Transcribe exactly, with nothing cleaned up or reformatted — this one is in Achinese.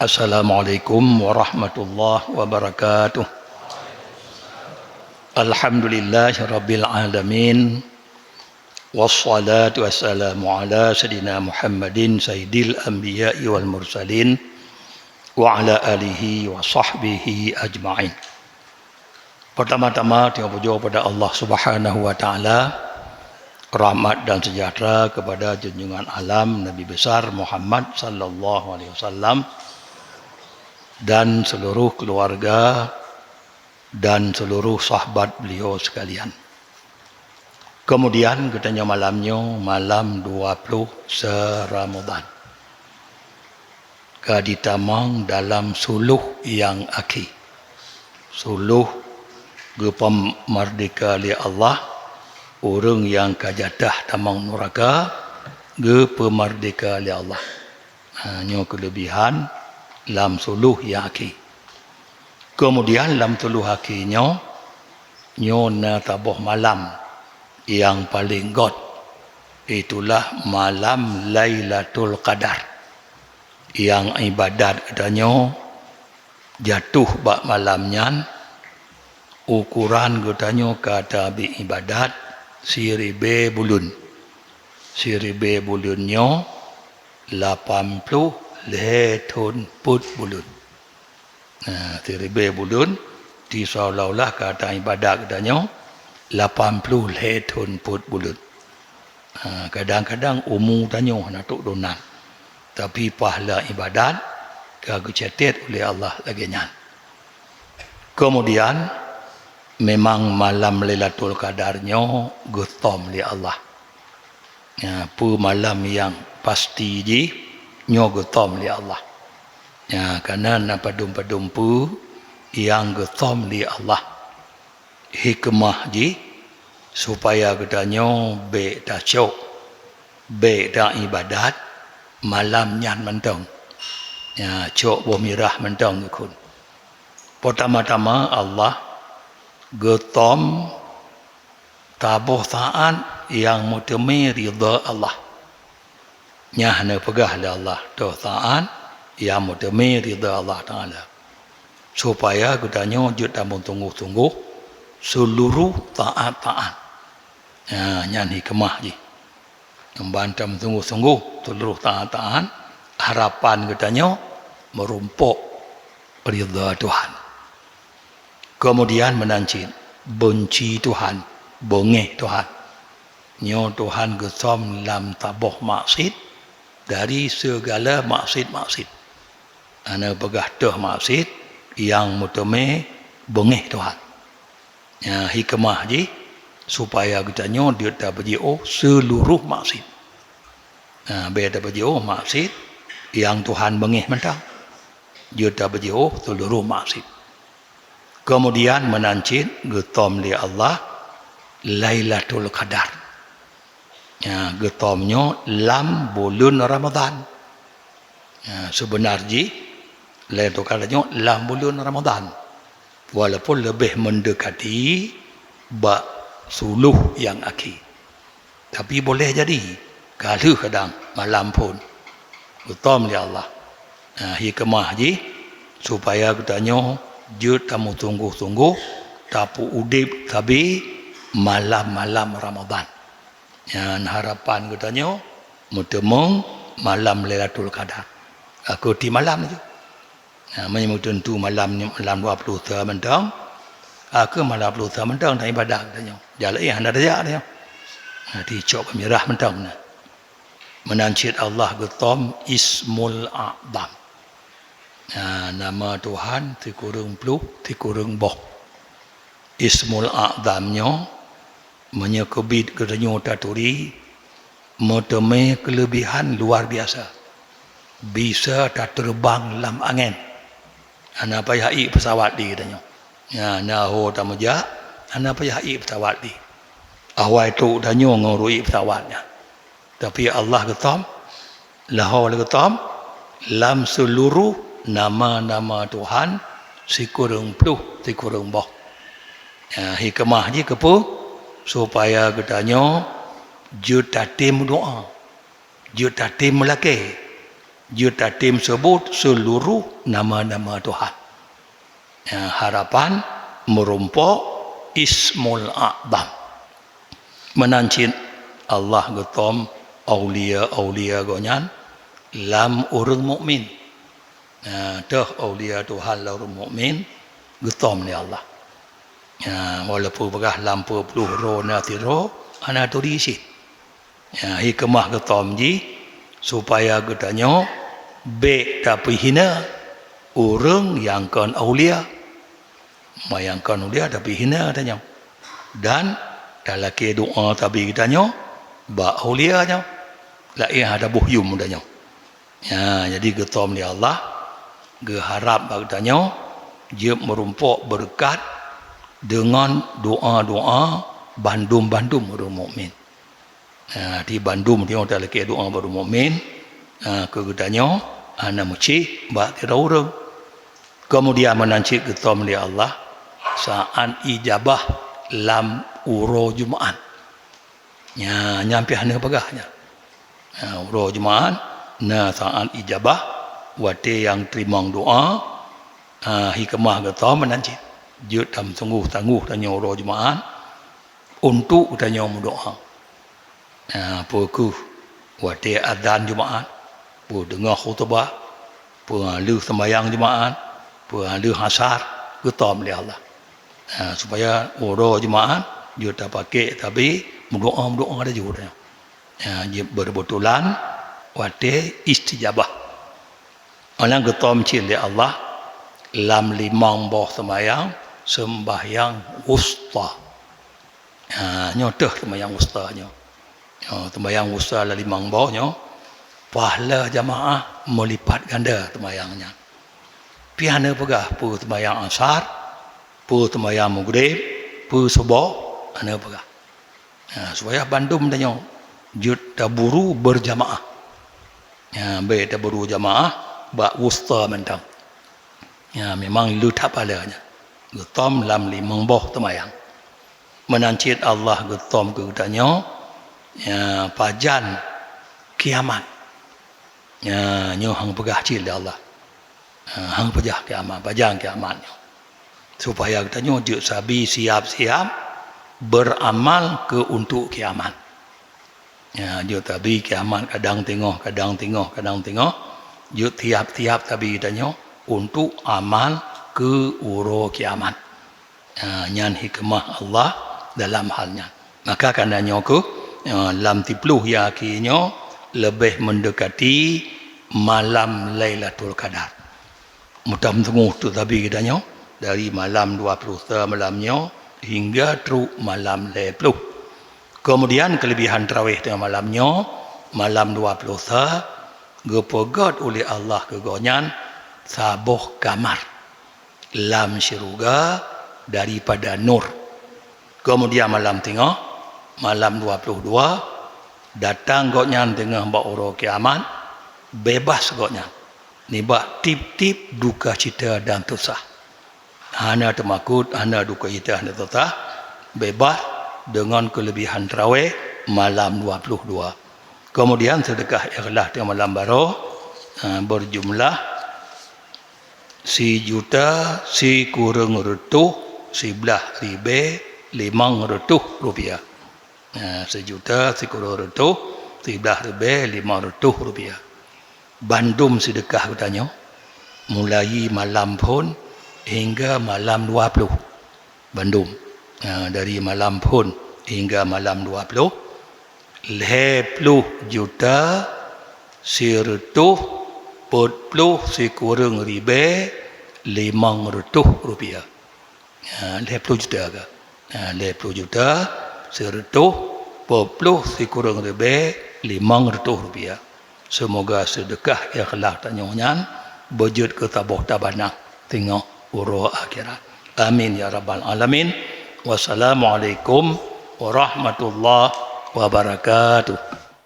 Assalamualaikum warahmatullahi wabarakatuh. Alhamdulillahirabbil alamin. Wassalatu wassalamu ala sayyidina Muhammadin sayyidil anbiya'i wal mursalin wa ala alihi wa sahbihi ajma'in. Pertama-tama, tanyoe pujoe pada Allah Subhanahu wa Taala, rahmat dan sejahtera kepada junjungan alam Nabi besar Muhammad sallallahu alaihi wasallam dan seluruh keluarga dan seluruh sahabat beliau sekalian. Kemudian, geutanyoe malam nyoe malam dua ploh se Ramadhan. Ka jitamong dalam suluh nyang akhé. Suluh geupeumeurdeka lé Allah, ureuëng nyang ka jatah tamong nuraka geupeumeurdeka lé Allah. Ha, nyoe keulebihan lam suluh nyang akhé. Keumudian lam suluh akhé nyoe, nyoe na saboh malam nyang paleng göt, itulah malam Lailatul Qadar. Nyang iébadat geutanyoe jatuh bak malam nyan, ukoran geutanyoe ka tabri iébadat siribée buleuen. Siribée buleuen nyoe lapan ploh lhée thon peuet buleuen. Nah, siribée buleuen, di seolah-olah ka ta iébadat geutanyoe lapan ploh lhée thon peuet buleuen. Ha, kadang-kadang umu tanyoe hana trok dum nan, tapi pahala iébadat ka geucatet ulée Allah lagée nyan. Keumudian, memang malam Lailatul Qadar nyoe geutom lé Allah. Ya, peue malam nyang pasti jih nyoe geutom lé Allah. Ya, kana na padum-padum peue nyang geutom lé Allah. Hikmah jih supaya geutanyoe bék tacok, bék ta iébadat malam nyan mantong. Ya, cok boh mirah mantong geukheun. Peutama-tama Allah geutom saboh taát nyang meuteumé ridha Allah. Nyan neupeugah lé Allah, toh taát nyang meuteumé ridha Allah Taala, supaya geutanyoe jeuet tameuteungoh-teungoh seuluruh taát-taát. Nah, nyan hikmah jih. Nyang ban tameuteungoh-teungoh seuluruh taát-taát, harapan geutanyoe meurumpok ridha Tuhan. Keumudian meunan cit, beunci Tuhan, beungéh Tuhan. Nyoe Tuhan geusom lam saboh maksiet dari sigala maksiet-maksiet. Hana peugah toh maksiet nyang meuteumé beungéh Tuhan. Nyan hikmah jih supaya geutanyoe jeuet tabeujiôh seuluruh maksiet. Nah, bék tabeujiôh maksiet nyang Tuhan beungéh mantong. Jeuet tabeujiôh seuluruh maksiet. Keumudian meunan cit geutom lé Allah Lailatul Qadar. Ya, geutom nyoe lam buleuen Ramadhan. Ya, seubeuna jih Lailatul Qadar nyoe lam buleuen Ramadhan, walaupun leubeh meundekati bak suluh nyang akhé. Tapi boleh jadi ka lheueh kadang malam phon geutom lé Allah. Nah, hikmah jih supaya geutanyoe jeuet tameuteungoh-teungoh tapeuudeb sabe malam-malam Ramadhan. Nyan harapan geutanyoe meuteumong malam Lailatul Qadar. Aku ti malam nyoe. Nah, meunyoe meuteuntu malam nyoe, malam dua ploh sa mantong, aku malam dua ploh sa mantong na iébadat geutanyoe. Jalan eh hana tajak tanyoe. Nah, ti cok keu mirah mantong na. Meunan cit Allah geutom Ismul A'zam. Nah, nama Tuhan sikureueng ploh sikureueng boh. Ismul A'zam nyoe, meunyoe keubiet geutanyoe taturi, meuteumé keuleubihan luar biasa. Bisa tateureubang lam angén. Hana payah ié peusawat di geutanyoe. Nyan, na ho tameujak, hana payah ié peusawat di. Awai trok tanyoe ngon ureuëng ié peusawat nyan. Tapi Allah geutom, laho lé geutom, lam seuluruh nama-nama Tuhan sikureueng ploh sikureueng boh. Ya, hikmah jih keupeue? Supaya geutanyoe jeuet tatem meudoá, jeuet tatem meulakée. Jeuet tatem seubut seuluroh nama-nama Tuhan. Ya, harapan meurumpok Ismul A'zam. Meunan cit Allah geutom aulia-aulia Gobnyan lam ureuëng mukmin. Ya, teuh aulia Tuhan lam ureuëng mukmin geutom lé Allah. Ya, walaupun peugah lam peuet ploh droe na sidroe, hana turi cit. Ya, hikmah geutom jih supaya geutanyoe bék tapeue hina ureuëng nyang kon aulia. Ma nyang kon aulia tapeue hina tanyoe. Dan talakée doa tabi geutanyoe bak aulia nyoe. Laén hana boh yum tanyoe. Ya, jadi geutom lé Allah, geuharab bak geutanyoe jeuet meurumpok beureukat deungon doa-doa bandum-bandum ureuëng mukmin. Ya, di bandum nyoe talakée doa bak ureuëng mukmin, ya, keu geutanyoe hana meucéh bak sidroe ureuëng. Keumudian meunan cit geutom lé Allah saát ijabah lam uroe Jumaat. Nya, nyan pih hana peugah nyan. Ha, uroe Jumaat na saát ijabah watée nyang teurimong doa, ha, hikmah geutom meunan cit. Jeuet tameutanggôh-tanggôh tanyoe uroe Jumaat untuk tanyoe meudoa. Ha, peu kheueh watée azan Jumaat, peu deungoe khutubah, peu lheueh seumayang Jumaat, peu lheueh asar, geutom lé Allah. Ha, supaya uroe Jumaat jeuet tapakék tabi meudoa-meudoa laju tanyoe. Ya, jeuet beureubetulan watée istijabah. Meunan geutom cit lé Allah lam limong boh seumayang seumbahyang wusta. Ha, nyoe teuh seumayang wusta nyoe. Nyoe seumayang wusta lam limong boh nyoe, pahala jamaah meulipat ganda seumayang nyan. Pih hana peugah peue seumayang asar, peue seumayang mugrib, peue suboh, hana peugah. Ya, supaya bandum tanyoe jeuet taburu beurjamaah. Ya, bék taburu jamaah bak wusta mantong. Ya, memang le that pahala nyan. Geutom lam limong boh teumayang. Meunan cit Allah geutom keu geutanyoe, ya, pajan kiamat. Ya, nyoe han geupeugah cit lé Allah. Ha, han geupeugah kiamat, pajan kiamat nyoe. Supaya geutanyoe jeuet sabe siab-siab beuramal keu untuk kiamat. Ya, jeuet sabe kiamat kadang teungoh, kadang teungoh, kadang teungoh. Jeuet siab-siab sabe geutanyoe untuk amal keu uroe kiamat. Ha, nyan hikmah Allah dalam hal nyan. Maka kana nyoe kheueh, ha, lam siploh nyang akhé nyoe leubeh meundekati malam Lailatul Qadar. Meutam teungoh tu sabe geutanyoe dari malam dua ploh sa malam nyoe hingga trok malam lhée ploh. Keumudian keuleubehan tarawéh teungoh malam nyoe, malam dua ploh sa, geupeugét uleh Allah keu gobnyan saboh kamar lam syeuruga daripada nur. Keumudian malam teungoh, malam dua ploh dua, datang gobnyan teungoh bak uroe kiamat, beubaih gobnyan nibak tieb-tieb dukacita dan susah. Hana teumakot, hana dukacita, hana susah, beubaih deungon keuleubehan tarawéh malam dua ploh dua. Keumudian seudeukah ikhlas teungoh malam baroe, ha, beurjumlah sijuta sikureueng reutôh siblaih ribée limong reutôh rupiah. Ha, sijuta sikureueng reutôh siblaih ribée limong reutôh rupiah. Bandum seudeukah geutanyoe, mulai malam phon hingga malam dua ploh. Bandum. Ha, dari malam phon hingga malam dua ploh, lhée ploh juta sireutôh peuet ploh sikureueng ribée limong reutôh rupiah. Ha, lhée ploh juta ka. Ha, lhée ploh juta sireutôh peuet ploh sikureueng ribée limong reutôh rupiah. Seumoga seudeukah ikhlas tanyoe nyan beujeuet keu saboh tabana singoh uroe akhirat. Amin ya rabbal alamin. Wassalamualaikum warahmatullahi wabarakatuh.